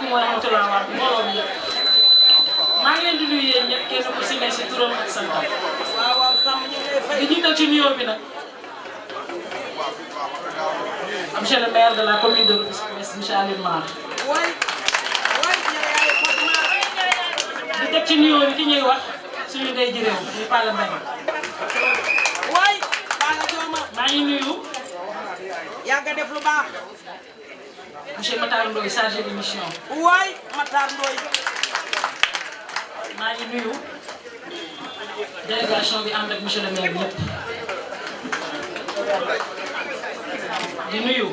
asalaamaaleykum wa rahmatulah wa mbooloo mi yëpp maa ngi leen di nuyu yéen ñëpp kenn ku si ne si turam ak santam di jiital ci nuyoo bi nag monsieur le maire de la commune de Rufisque monsieur Alioune Mar di teg ci nuyoo bi ki ñuy wax suñu ndey ji réew ñu Palla Mbengue maa ngi nuyu yàgg def lu baax monsieur Matar Ndoye chargé de mission waay Matar Ndoye maa ngi nuyu délégation bi ànd ak monsieur le maire bi yëpp di nuyu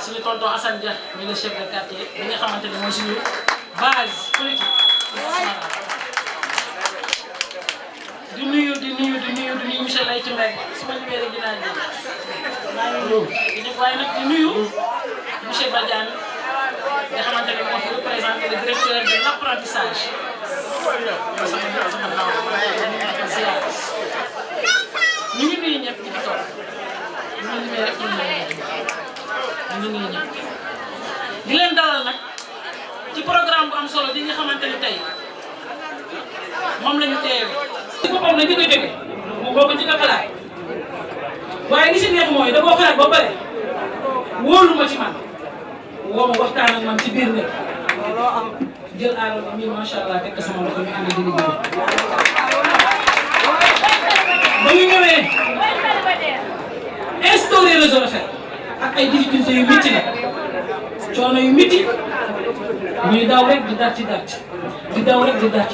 suñu tonton Assane Dia mi le chef de quartier bi nga xamante ne mooy suñu base politique di nuyu monsieur Leyti Mbengue su ma ñëwee rek dinaa ñëw maa ngi nuyu waaye nag di nuyu monsieur Badiane nga xamante ne moo fi représenté le directeur de l'apprentissage ñu ngi nuyu ñëpp di toog ñu ngi nuyu rek ñu ngi nuyu ñëpp di leen dalal nag ci programme bu am solo bi nga xamante ni tey moom la ñu teewee. ci boppam la ñu koy jógee moom boo ko ci xalaat waaye li si neex mooy da koo xalaat ba pare wóolu ma ci man woo ma waxtaan ak man ci biir nekk jël aarama mi macha allah teg ko sama loxo ñu ànd di liggéey. ba ñu ñëwee instauré réseau Rafet ak ay difficultés yu métti nag coono yu métti ñuy daw rek di dàcc di daw rek di dàcc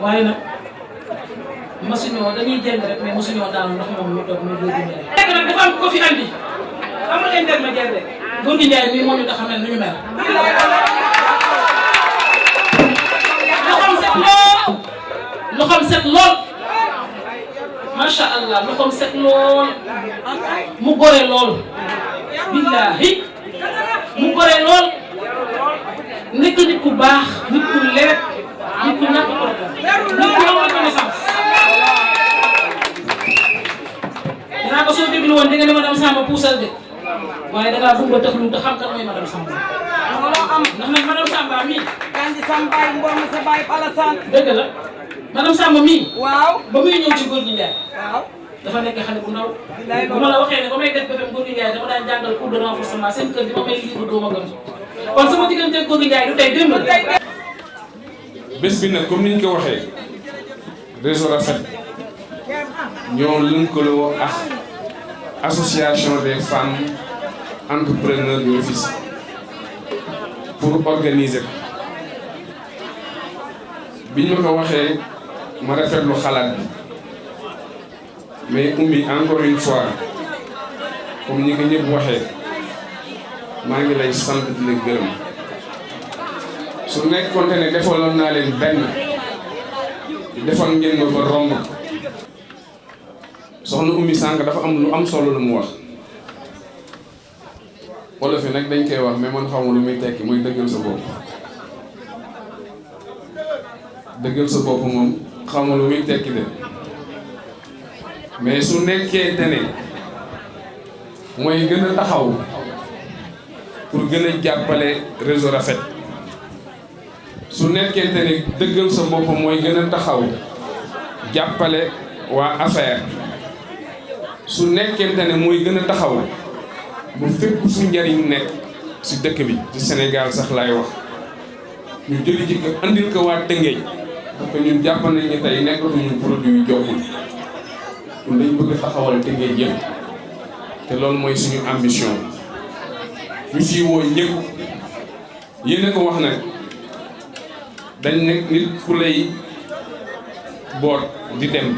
waaye nag masuñoo dañuy jënd rek mais masuñoo daanu ndax moom mi toog muy Gorgui Ndiaye. léegi nag dafa am ko fi andi amul intermédiaire rek Gorgui Ndiaye mii moo ñu tax a mel ni ñu mel. loxoom set lool macha allah loxoom set lool mu gore lool billahi mu gore lool nekk nit ku baax nit ku lewet nit ku ñàkk problème nit ku am reconnaissance. dinaa ko soo déglu woon di nga ne madame Samba puusal de waaye da ngaa bëgg a déglu te xam kan mooy madame Samba. looloo am ndax nag madame Samba mii. Kandi Sambaay Mbom sa baay Alassane. dëgg la madame Samba mii. waaw ba muy ñëw ci Gorgui Ndiaye. waaw dafa nekk xale bu ndaw. bu ma la waxee ne ba may def BFEM Gorgui Ndiaye dama daan jàngal cours de renforcement seen kër gi ma may livre doo ma gëm kon sama diggante Gorgui Ndiaye du tey démb la. bés bi nag comme ni ñu ko waxee réseau Rafet ñoo lëkkaloo ak association des femmes entrepreneurs de Rufisque pour organiser ko biñ ma ko waxee ma rafetlu xalaat bi mais ummi encore une fois comme ñi ko ñëpp waxee maa ngi lay sant di la gërëm su nekkoon ne defaloon naa leen benn defal ngeen ma ba romb soxna ummi sànq dafa am lu am solo lu mu wax wolof yi nag dañ koy wax mais man xamul lu muy tekki mooy dëggal sa bopp dëggal sa bopp moom xamul lu muy tekki de mais su nekkee ne mooy gën a taxaw pour gën a jàppale réseau Rafet su nekkee ne dëggal sa bopp mooy gën a taxaw jàppale waa Afer su nekkente ne mooy gën a taxaw bu fépp fu njariñ nekk si dëkk bi ci Sénégal sax laay wax ñu jëli ci ko andil ko waa Tëngéej parce que ñun jàpp nañ ne tey nekkatuñu produit yu jokkul ñun dañ bëgg a taxawal Tëngéej yëpp te loolu mooy suñu ambition ñu siy woo ñëpp yéen a ko wax nag dañ nekk nit ku lay boot di dem